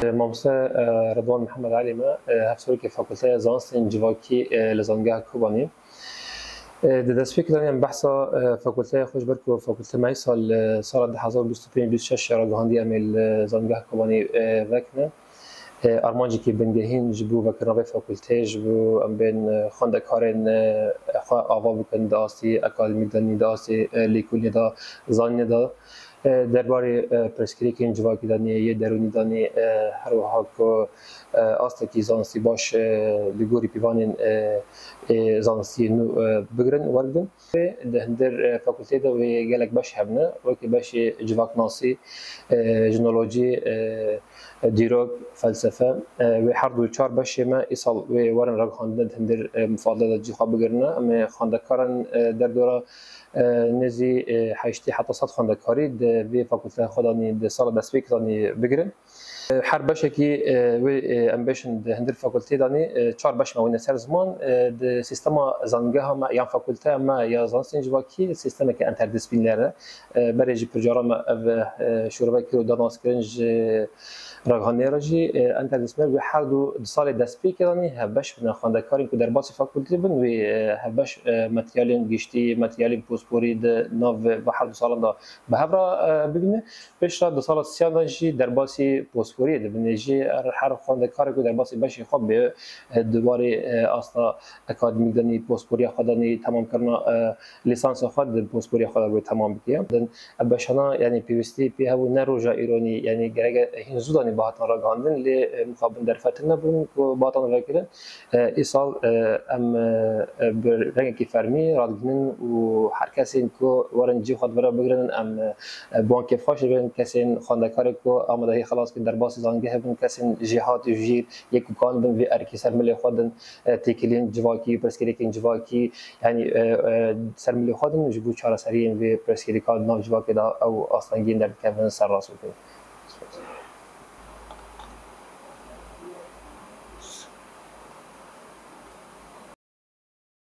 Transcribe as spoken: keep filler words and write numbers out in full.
Mamoste, e, Ridwan Mihemed Elî me, e, hevserokê Fakulteya Zanistên Civakî, e, li Zangeha Kobanê. E, di destpêkê de em behsa, e, fakulteya xwe ji ber ku fakulte me îsal, e, sala du hezar û bîst û pênc bîst û şeş ya ragihandî em ê li Zangeha Kobanê, e, vekine. E, armancekî bingehîn ji bo vekirina vê fakulteyê ji bo em bên, e, xwendekarên, e, xwe ava bikin di astê akademîk de nî, di astê, e, lêkolînê de, zanînê de. E, derbarê, e, pirsgirêkên civakî de nî, yê derûnî de nî, e, her wiha ku, e, astekî zanistî baş, e, li gorî pîvanên, e, ê zanistiyê nû, e, bigirin, wergirin. Di hindir, e, fakulteyê de wê gelek beş hebne, wekî beşê civaknasî, e, jinolojî, e, dîrok, felsefe, e, wê her du çar beşê me îsal wê werin ragihandin di hindir, e, mifadê de cî xwe bigirine. Em ê xwendekaran, e, derdora, e, nêzî, e, heştê heta sed xwendekarî di vê fakulteya xwe de nî di sala destpêkê de nî bigirin. E, her beşekî, e, wê, e, em bêjin di hindir fakulteyê de nî, e, çar beş me wêne ser ziman, e, di sîstema zangeha me yan fakulteya me ya zanistên civakî sîstemeke enterdîsîplîner e. E, berê jî pircara me ev, e, şûrove kir û da naskirin ji ragihandinê re jî, e, enterdîsîplîner wê her du di salê destpêkê de nî hevbeş bine xwendekarên ku derbasî fakulteyê bin wê, e, hevbeş, e, materyalên giştî, materyalên posporî di nav ve her du salan de bi hev re, e, bibîne. Piştre di sala siyan de jî derbasî posporiyê dibin. Ê jî her, her xwendekarê ku derbasî beşê xwe bê, e, di warê, e, asta akademîk de nî, posporiya xwe de nî, temamkirina, e, lîsansa xwe di posporiya xwe de wê temam bike. Din ev beşana, yanî pêwîstî pê hebû ne roja îro nî, yanî gerek e hîn zû de nî bihatin ragihandin, lê, e, mixabin derfetin nebûn ku bihatin vekirin. E, îsal, e, em, e, e, bi rengekî fermî radigihînin û her kesên ku werin cî xwe di vir re bigirin, em, e, bi wan kêfxweş dibin. Kesên xwendekarê ku amadehî xelas kirin derbasî zangehê bin, kesên jêhatî û jêr yê ku kanibin vê erkê ser milê xwe din, e, têkiliyên civakî, pirsgirêkên civakî, yanî, e, e, ser milê xwe din ji bo çareseriyên vê pirsgirêka di nav civakê de ew astengiyên derdikevin serrast bikin.